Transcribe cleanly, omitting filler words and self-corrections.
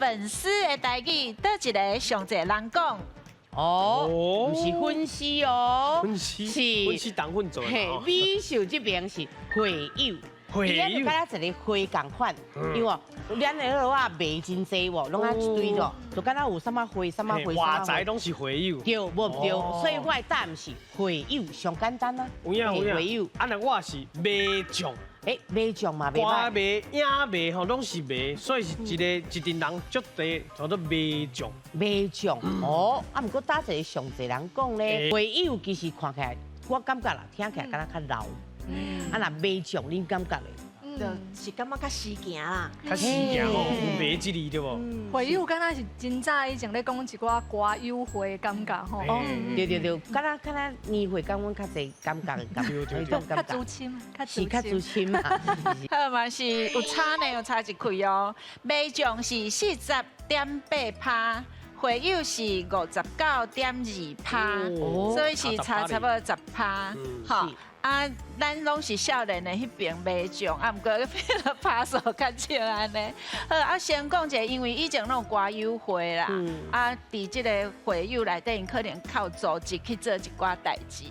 粉絲的台語，佗一个上濟人講？哦，毋是粉絲哦，粉絲是粉絲黨粉做的。嘿，美秀這邊是會友，會友。伊敢若一個花仝款，因為咱的彼落啊賣真濟喎，攏愛一堆咯，就敢若有啥物會啥物會。話仔攏是會友。對，無毋對，所以我的答案是會友上簡單啊。有影有影。會友。啊，那我是麻將。欸，麻將嘛，歌迷、影迷吼，攏是迷，所以是一个一陣人足濟叫做麻將。麻將哦，啊，毋過佗一个上濟人講咧，會友其實看起來，我感覺啦，聽起來敢若較老。啊，若麻將，恁感覺咧？就是感覺較時行啦，較時行吼，有麻這字對無？會友敢若是真早以前咧講一寡歌友會的感覺吼。哦，對對對，敢若敢若年歲較阮較濟感覺的感覺，較資深，是較資深嘛。好嘛是有差呢，有差一開哦。麻將是40.8趴，會友是59.2趴，所以是差差不多10趴。好。啊，咱攏是少年的彼爿麻將，啊，毋過變了趴數較少按呢。好，啊，先講一下，因為以前攏有歌友會啦，啊，佇這个會友內底，𪜶可能靠組織去做一寡代誌。